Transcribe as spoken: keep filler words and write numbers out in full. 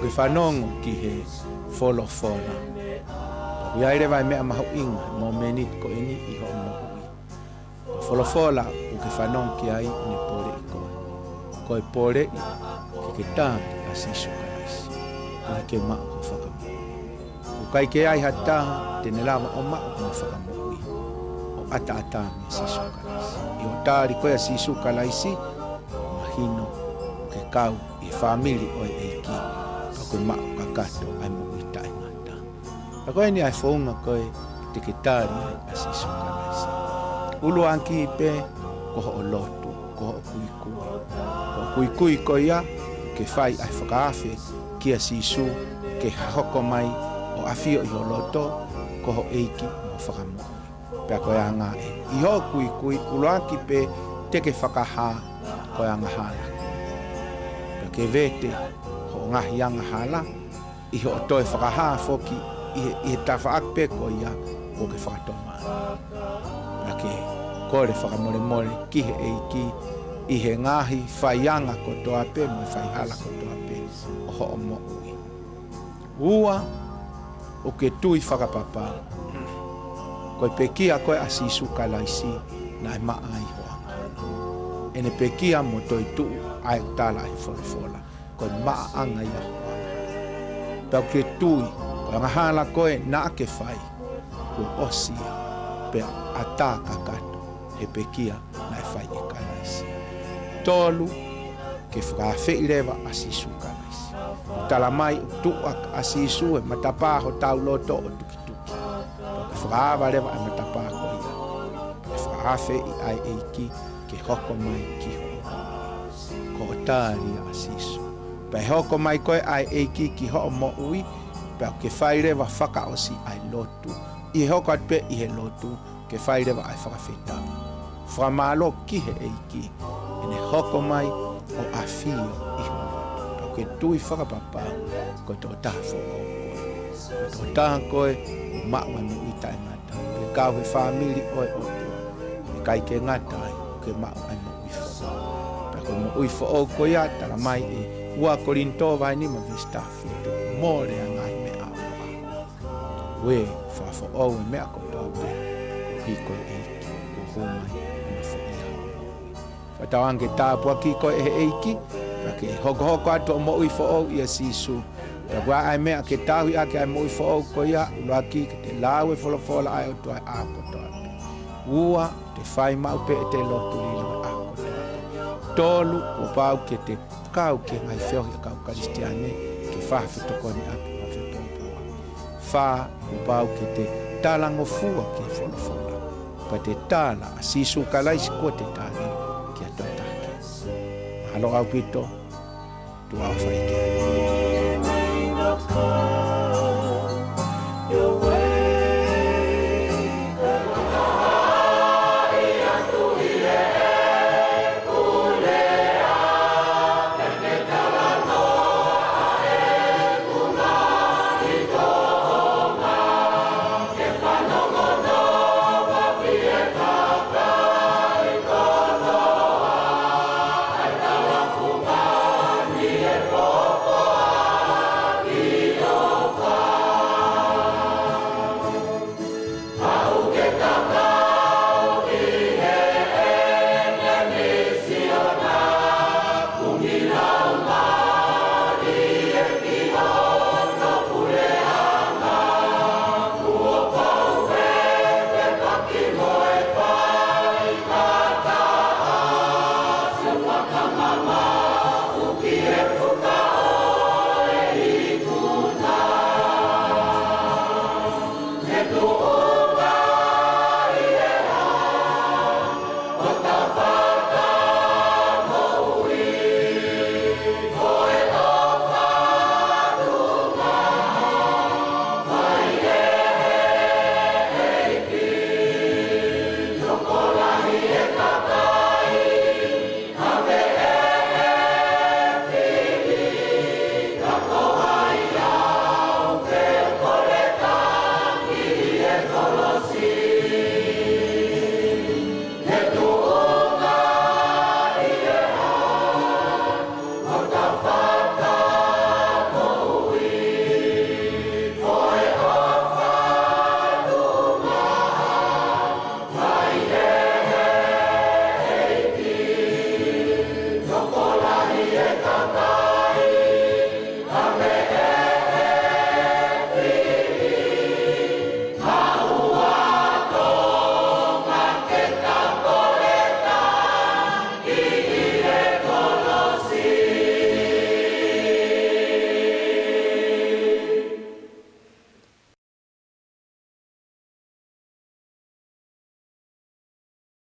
Ke fanongo ki he folofola. Ko ia leva e meʻa mahuʻinga he momeniti ko eni ʻi hoʻo moʻui. Ko e folofola ʻoku ke fanongo ki ai ʻoku ne poleʻi koe. Ko e poleʻi ke ke tali ʻa Sīsū Kalaisi. Koeʻuhi ke maʻu hoʻo fakamoʻui. ʻOku ʻikai ke ʻi ai ha taha te ne lava ʻo maʻu hono fakamoʻui ʻo ʻataʻatā meia Sīsū Kalaisi. ʻI hoʻo tali ko ia ʻa Sīsū Kalaisi, mahino ʻoku ke kau ʻi he fāmili ʻo e ʻEiki, pea ʻoku ke maʻu kakato ʻa e moʻui taʻengata. Pea ko eni ʻa e founga ko ē te ke tali ai ʻa Sīsū Kalaisi. ʻUluaki pē ko hoʻo lotu, ko hoʻo kuikui. Ko hoʻo kuikui ko ia, ke fai ʻa e fakaafe kia Sīsū, ke hoko mai ʻo ʻafio ʻi ho loto, ko ho ʻEiki mo ho Fakamoʻui. Pea ko e anga ē. ʻI hoʻo kuikui, ʻuluaki pē te ke fakahā ko e angahala koe. Pea ke vete hoʻo ngaahi angahala, ʻi hoʻo toe fakahā foki ʻi he, ʻi he tafaʻaki pē ko ia ʻoku ke fakatomala. Pea ke kole fakamolemole ki he ʻEiki ʻi he ngaahi faianga kotoa pē mo e faihala kotoa pē ʻo hoʻo moʻui. Ua, ʻoku ke tui fakapapau ko e pekia ko ē ʻa Sīsū Kalaisi naʻe maʻa ai ho angahala. ʻEne pekia mo toetuʻu ʻa e tala ʻa e folofola. Ko e maʻaʻanga ia ho angahala. Pea ʻoku ke tui, ko e angahala ko ē naʻa ke fai, kuo ʻosi ia, pea ʻatā kakato he pekia naʻe fai ʻe Kalaisi. Tolu, ke fakaafeʻi leva ʻa Sīsū Kalaisi. Tala mai ʻoku tuʻu ʻa, ʻa Sīsū he matapā hotau loto ʻo tukituki. Pea ke fakaava leva ʻa e matapā ko ia. Pea ke fakaafeʻi ʻa e ʻEiki ke hoko mai ki ho loto. Ko hoʻo tali ʻa Sīsū. Pea ʻe hoko mai ko ē ʻa e ʻEiki ki hoʻo moʻui, pea ke fai leva fakaʻosi ʻa e lotu. ʻI he hoko atu pē ʻi he lotu, ke fai leva ʻa e fakafetaʻi. Fakamālō ki he ʻEiki, ʻene hoko mai ʻo ʻafio ʻi ho loto. Pea ʻoku ke tui fakapapau, ko e tokotaha foʻou koe. Ko e tokotaha koe, ʻoku maʻu ʻa e moʻui taʻengata. Ke kau he fāmili ʻo e ʻOtua. ʻIkai ke ngata ai, ʻoku ke maʻu ʻa e moʻui foʻou. Pea ko e moʻui foʻou ko ia, tala mai ʻe ua Kolinitō vahe nima veesi taha fitu. Mole ʻa e ngaahi meʻa ʻoku ʻaho. Ue, fakafoʻou e meʻa kotoa pē, koeʻuhi ko e ʻEiki kuo hū mai ʻo na foʻia. Fakatauange ke tāpuakiʻi koe ʻe he ʻEiki, pea ke hokohoko atu hoʻo moʻui foʻou ʻia Sīsū. Pea ʻoku ʻi ai ʻa e meʻa ke tauhi ʻaki ʻa e moʻui foʻou ko ia, ʻuluaki ke te lau e folofola ʻa e ʻOtua he ʻaho kotoa pē. Ua, te fai maʻu pē ʻete lotu lilo he ʻaho kotoa pē. Tolu, kuo pau ke te kau ki he ngaahi feohi ʻa e kau Kalisitiane, ke fakafetokoniʻaki mo fakapōpula. Fā, kuo pau ke te talangofua ki he folofola. Pea te tala ʻa Sīsū Kalaisi kuo te tali ki ha tokotaha kehe. Mahalo ʻaupito, tuʻa ʻofa ʻi he ʻEiki.